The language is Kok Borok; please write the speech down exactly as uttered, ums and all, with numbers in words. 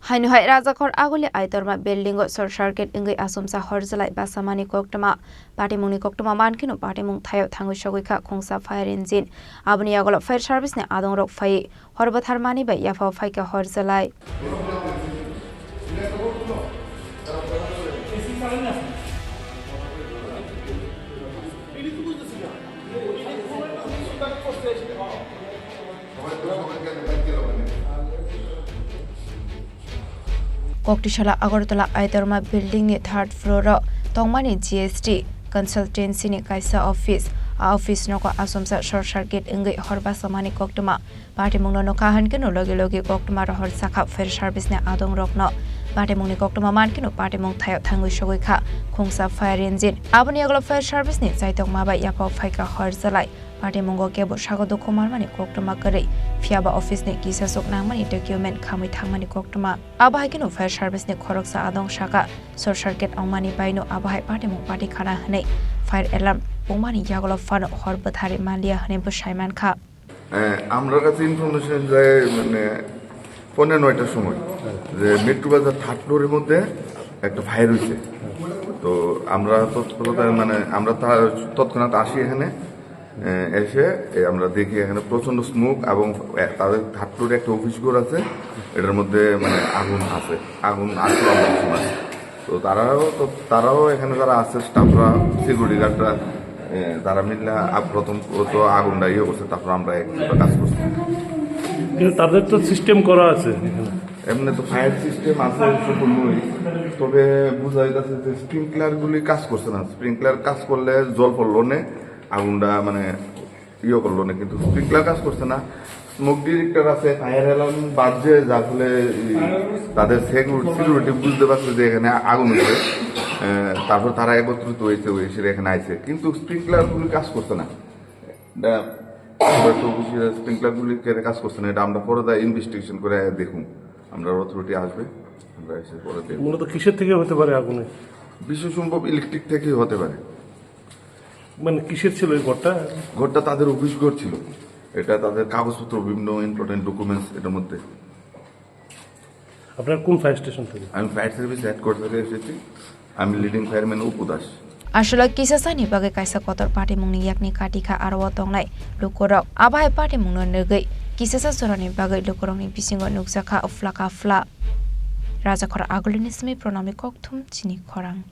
Haino hai Rajakhor Aguli Aitorma building o short circuit wngwi asumsa hor jwlai basamani koktwma. Patimungni koktwma mankhe no patimung thaio thangwi sogwi kha khungsa fire engine. Aboni yagulo fire service ni adongrok phaiwi hor bwtharmani bai yaphao phaikha hor jwlai. Koktisala Agartala Aitorma building ni third floor o tongmani G S T consultancy ni kaisa office. A office nogo asomsa short circuit wngwi hor basamani koktwma. Patimung no nukha hinkhe no logi logi koktwma rohor sakha fire service ni adong rokno. Patimung ni koktwma mankhe no patimung thaio thangwi sogwi kha khungsa fire engine. Aboni yagulo fire service ni chaitokma bai yaphao phaikha hor jwlai. Patimungo kebo sago dukhu manmani koktwma kwrwi, phiyaba office ni kisa swk nangmani document khamwi thangmani koktwma. Abo hai kheno fire service ni khoroksa adong saka, short circuit wngmani baino abo hai patimung pati khana hwnwi fire alarm pungmani yagulo phano hor bwthari manliya hwnwi bo sai mankha. এ, আমরার কাছে ইনফরমেশন যায় মানে পৌনে নয়টার সময় যে মিট্টু বাজার থার্ড ফ্লোরের মধ্যে একটা ফায়ার হয়েছে। তো আমরা তৎপরতায় মানে আমরা তা-, তৎক্ষণাৎ আসি এখানে। এ, এসে এ, আমরা দেখি এখানে প্রচণ্ড স্মোক এবং এ, তাদের থার্ড ফ্লোরে একটা অফিস ঘর আছে, এটার মধ্যে মানে আগুন আছে, আগুন আছে, আমরা কিছু আছে। তো তারাও তো, তারাও এখানে যারা আছে স্টাফরা, সিকিউরিটি গার্ডরা, এ, তারা মিললে আ-, প্রথম তো আগুনটা ইয়ে করছে, তারপর আমরা এক দুটো কাজ করছি। কিন্তু তাদের তো সিস্টেম করা আছে এখানে। এমনি তো ফায়ার সিস্টেম আছে সম্পূর্ণই, তবে বোঝা যাচ্ছে যে স্প্রিংকলারগুলি কাজ করছে না। স্প্রিংকলার কাজ করলে জল পড়লো নে, আগুনটা মানে ইয়ে করলো না, কিন্তু স্প্রিংকলার কাজ করছে না। স্মোক ডিটেক্টর আছে, ফায়ার অ্যালার্ম বাজছে, যার ফলে এই তাদের সিকিউর-, সিকিউরিটি বুঝতে পারছে যে এখানে আগুন হয়েছে। আহ, তারপর তারা একত্রিত হয়েছে, হয়ে এসে এখানে আইছে, কিন্তু স্প্রিংকলার গুলি কাজ করছে না। এটা আমরা তো বুঝি যে স্প্রিংকলার গুলি কেন কাজ করছে না, এটা আমরা পরে দা ইনভেস্টিগেশন করে দেখুন। আমরা অথরিটি আসবে, আমরা এসে পরে দেখব। মূলত কিসের থেকে হতে পারে আগুনে? বিশ্বসম্ভব ইলেকট্রিক থেকেই হতে পারে। মানে কিসের ছিল এই ঘরটা? ঘরটা তাদের অফিস ঘর ছিল। এটা তাদের কাগজপত্র, বিভিন্ন ইম্পর্টেন্ট ডকুমেন্টস এটার মধ্যে। আপনারা কোন ফায়ার স্টেশন থেকে? আমি ফায়ার সার্ভিস হেডকোয়ার্টার থেকে এসেছি। আমি leading fireman Apu Das. Aswk kisasani bagwi kaisa kotor patimungni yakni katikha aro o tongnai lukurok. Abo hai patimungno nugwi kisasa jorani bagwi lukurokni bisingo nukjakha phla ka phla. Rajakhor Agulini simi Pranami Kokthum chini khorang.